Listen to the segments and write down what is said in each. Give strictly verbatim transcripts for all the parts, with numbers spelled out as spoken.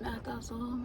Tahta som.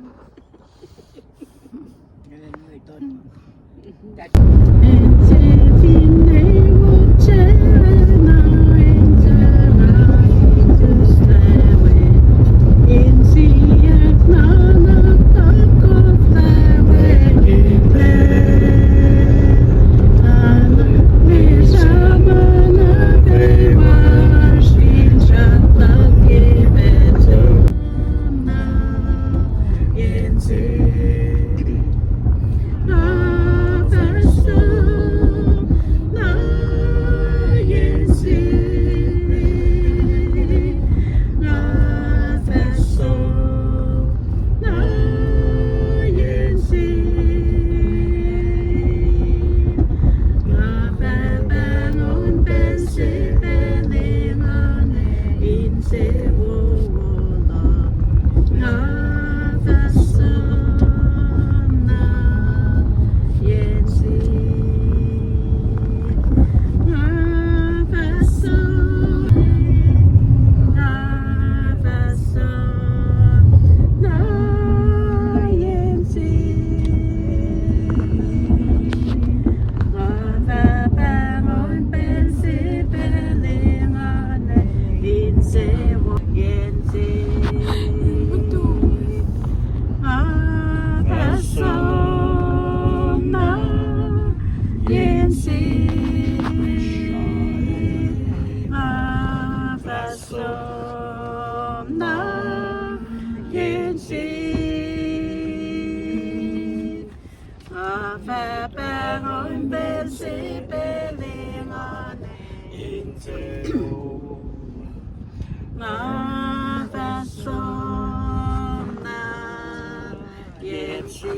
Nga fah pahngon pacl se pacl engan, insewowo nga fah som na yen se.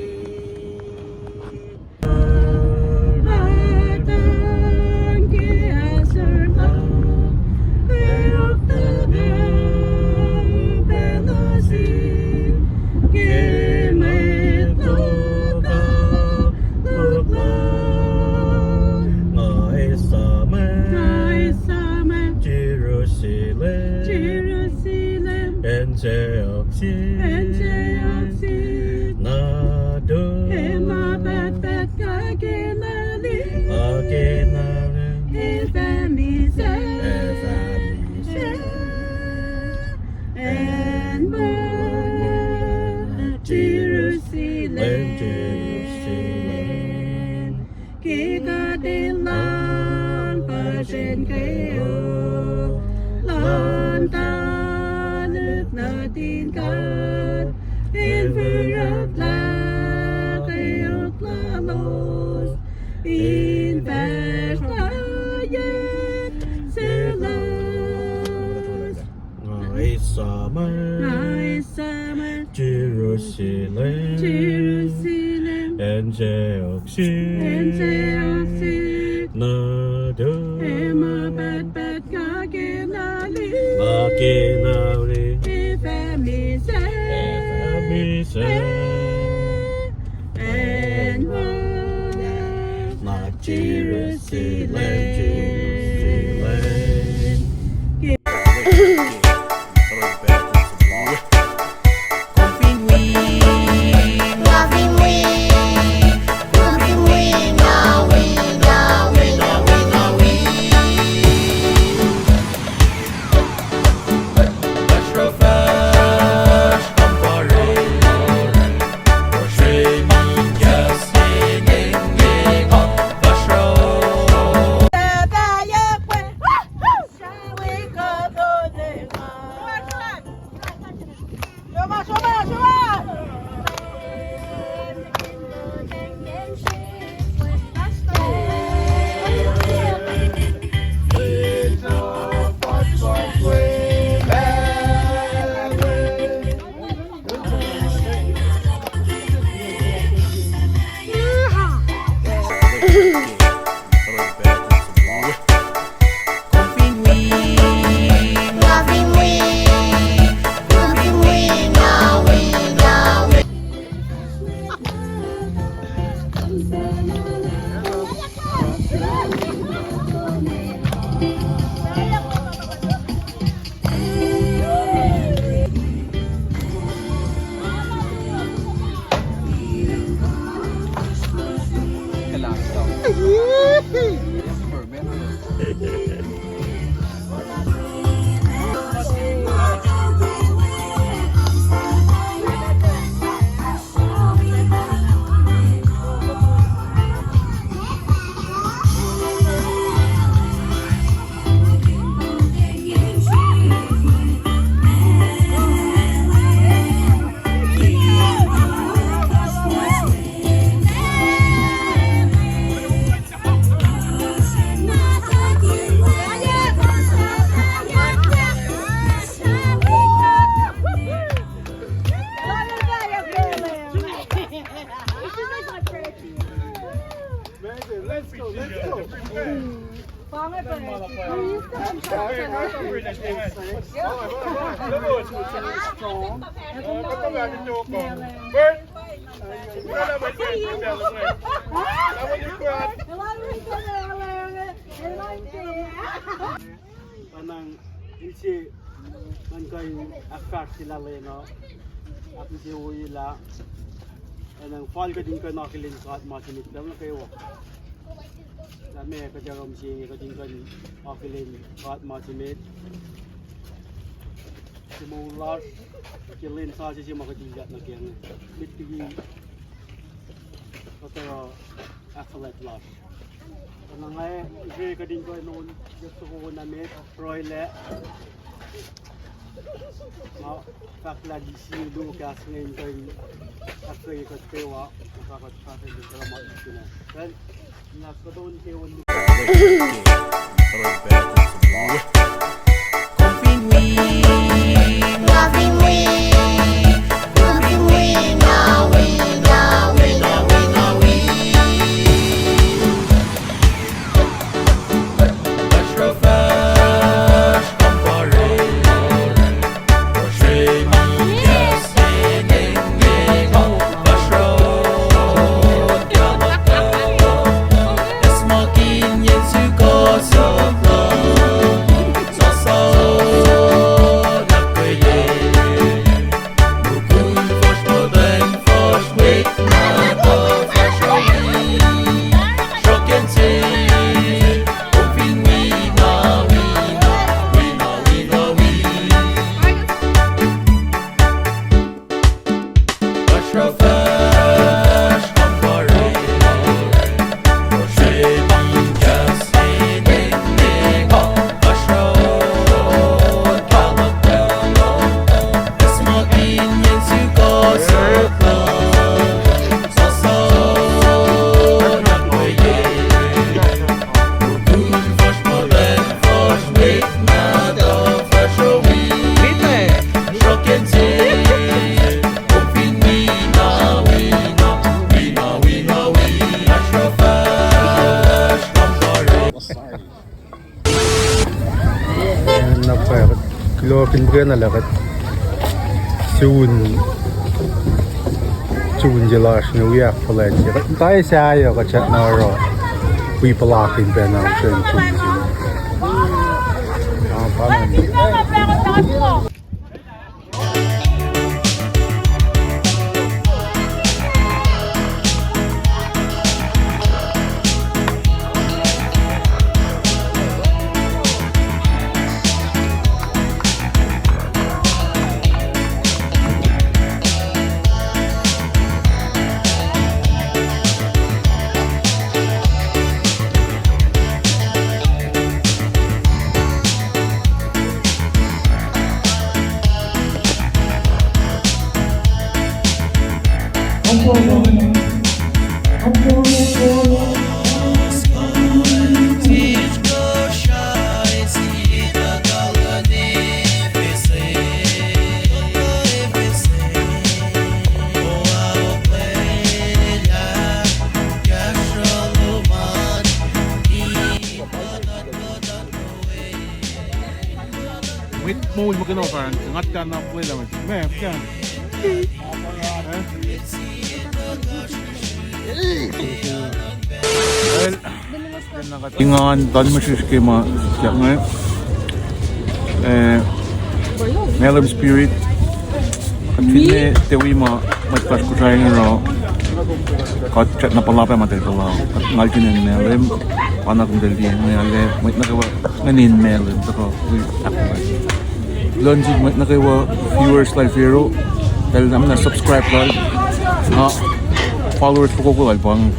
Nga esamwack, nga esamwack Jerusalem, Jerusalem, acn se oak sihk, acn se oak sihk, na tu, ac ma pahtpaht nga kena liki, nga kena liki, ac fah misac, ac fah misac. Acn ma Jerusalem, Jerusalem. Ke kuht elah puhsren kweok luhn tuhlihk nuhtin God, in fihrihrlah kweok lalos, in fahsr layet selos. Nga esamwack, nga esamwack Jerusalem, Jerusalem, acn se oak sihk, acn se oak sihk, na tu, ac ma pahtpaht nga kena liki, nga kena liki, ac fah misac, ac fah misac. Acn ma na Jerusalem, Jerusalem. Pacnang, inse, ngan kuh in ahkfahsryelah lwen uh, ahkinsewowoyelah, pacnang fal kuht in kuh in akihlen God ma se met pacl nuh kwewa. Lah meac kuht ac oruh mihsenge, kuht in kuh in akihlen God ma se met. Ke moul lasr, ke lwen sasuc se ma kuht ilyak nuh kac inge. Met liki kuht oruh ahkfuhlwact lasr. Pacnang, inse kuht in kuh in on, yohk soko na met, pruhe lac. Nga fahk lah lisi luo kahs inge in kuh in ahkkweye kuht kwewa, na fahk kuht fahsrweni kuht ma ikina. Well, na kuht on ke on. Kuloh fin pacna lah kuht sun, sun se lasr inge wi ahkfuhlwactye. Kuht muhta sahyac kuht srackna oruh wi puhlakihn pacna usrwen sun se. Ah, pa na. Mwet moul muhkwena fahk, ngat ka na play lah mwet. Meac, meac. Well, engan, tuh mihsrihsr ke ma, siyuck inge. Eh, Malem Spirit. Kuht finne tiac wi ma mwet fuhsr Kosrae inge uh, kuht srackna puhla pac ma eltahl puhla. Kuht ngal kihtin Malem, pa na kom eltahl liye inge, arlac mwet nuh kwewa ngan in Malem tuhkuh wi ahkfuhlwact. Kuloh nuh sin mwet nuh kwewa, viewers lal Fero, eltahl na subscribe lal, na followers fokoko lal pa inge.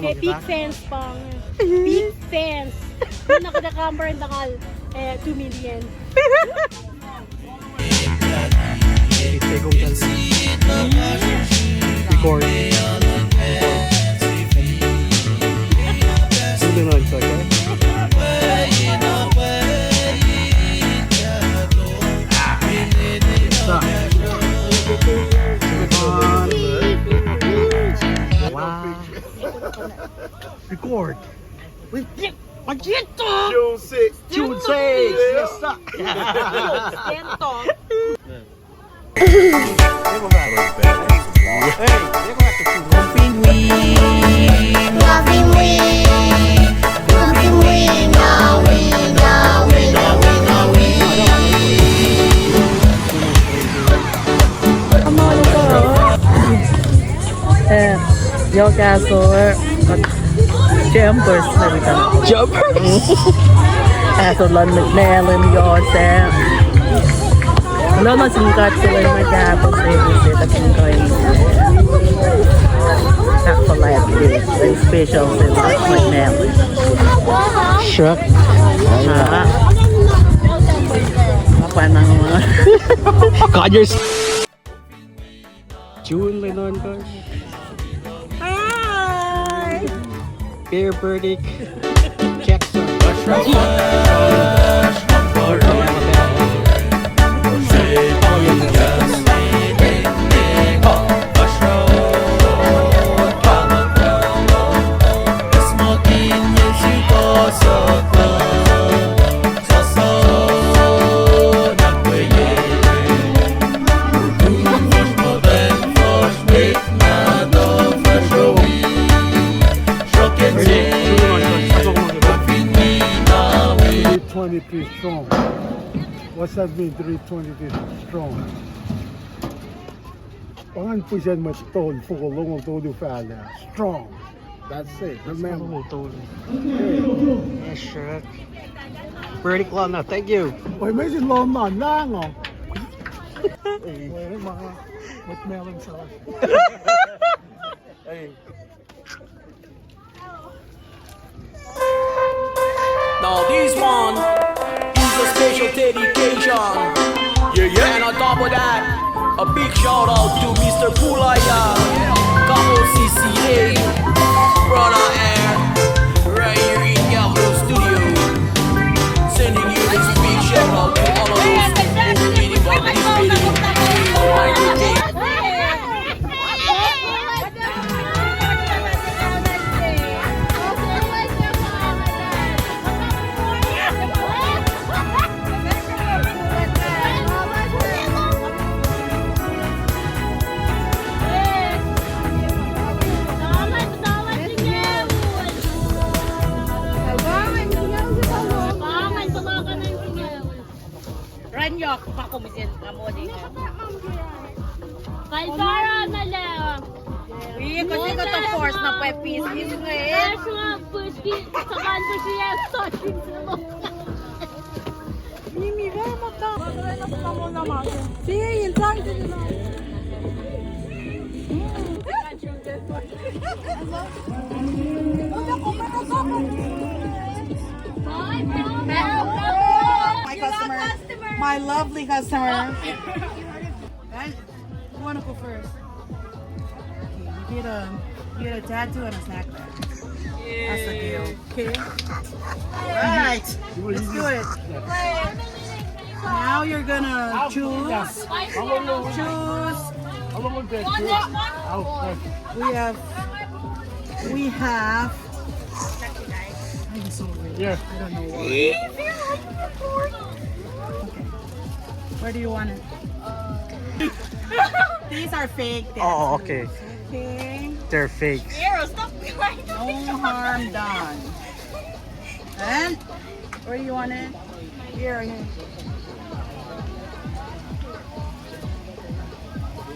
Eh, big fans pa inge. Big fans. Na kuht ac kamper in tangal, eh, two million. Record. Something like that, okay? Wow. Record. June sixth. June Say, you suck. Stand tall. Eh, yohk ahsor, jumpers na kita. Jumpers? Ahsor luhn McMillan yohk se. Lona sin God se lwen na kahto se, se ta sin God. Ahkolah ke, special se lwen McMillan. Shrek. Ah. Apa nama? Codgers. June Lennon, gosh. Hi. Bear Burdick. Jackson. Three twenty feet strong. What's that mean, three twenty feet strong? Pa ingacn pihsen mwet tol, foko longoul tolu fahlac. Strong. That's it. Remember. Tolu. Yes, sir. Pretty clown now. Thank you. Oi, amazing long man. Nango. Hey. Oi, ma. With melon sauce. Hey. Now this one is a special dedication. Yeah, yeah. And on top of that, a big shout out to Mister Pulaya, Kapo C C A, brother, and right here in Capital Studio. Sending you this big shout out to all of those who really want this video. Run yok, pakomusin nga modi. Kalsara na le. Wi, kasi ko to force na pa pis, pis nga eh. Fresh nga, pis, pis, sakan pis ya, touching. Mimi, very much. See, inside. My customer. My lovely customer. Guys, who wanna go first? Okay, you get a, you get a tattoo and a snack bag. That's the deal. Okay. All right. Let's do it. Now you're gonna choose. Choose. We have, we have. I'm so weird. Yeah. I don't know what. Okay. Where do you want it? These are fake tattoos. Oh, okay. Okay. They're fake. Arrow, stop. No harm done. And where do you want it? Here, here.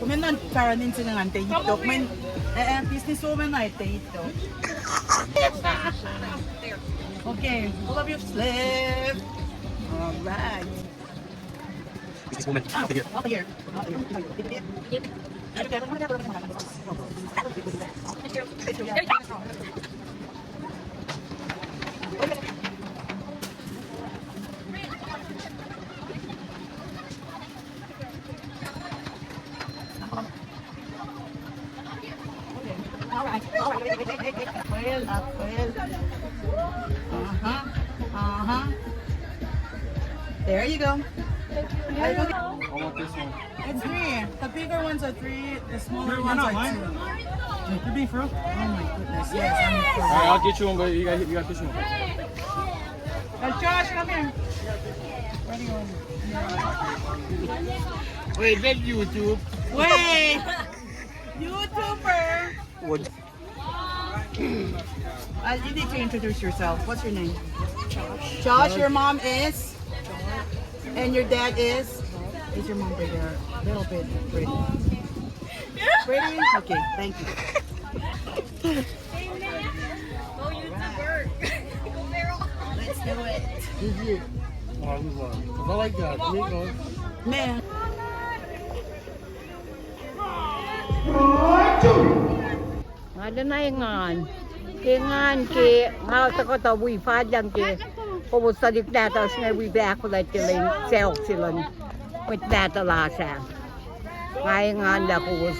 Komen nan karanin sini ngan te ito. Komen, eh, eh, business woman na te ito. Okay, all of you slave. All right. Business woman. Out here. Out here. Out here. All right. All right. Wait, wait, wait, wait, wait. Well up, well. Uh-huh. Uh-huh. There you go. I want this one. It's three. The bigger ones are three. The smaller ones are two. You're not lying? Wait, you being for real? Oh my goodness. Yes, I'm for real. All right, I'll get you one, but you got, you got this one. Josh, come here. What do you want? Wait, that YouTube. Wait. YouTuber. What? Uh, you need to introduce yourself. What's your name? Josh. Josh, your mom is? And your dad is? Is your mom pretty? A little bit pretty. Pretty? Okay, thank you. Go, YouTuber. Go viral. Let's do it. G G. Oh, I love it. I like that. There you go. Man. Nga lun engan. Ke engan ke, nga tuhkuh tuh wi fal lucng ke, kowos tuhlihk nahtuhsr inge wi pac ahkfuhlwactye lwen sacohk se luhn mwet nahtuhl lasr ah. Nga engan lah kowos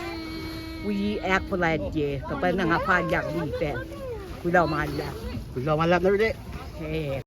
wi ahkfuhlwactye, tuh pacna nga fal lucng wi pac. Kuloh ma luhlahp. Kuloh ma luhlahp nuh sel. Eh,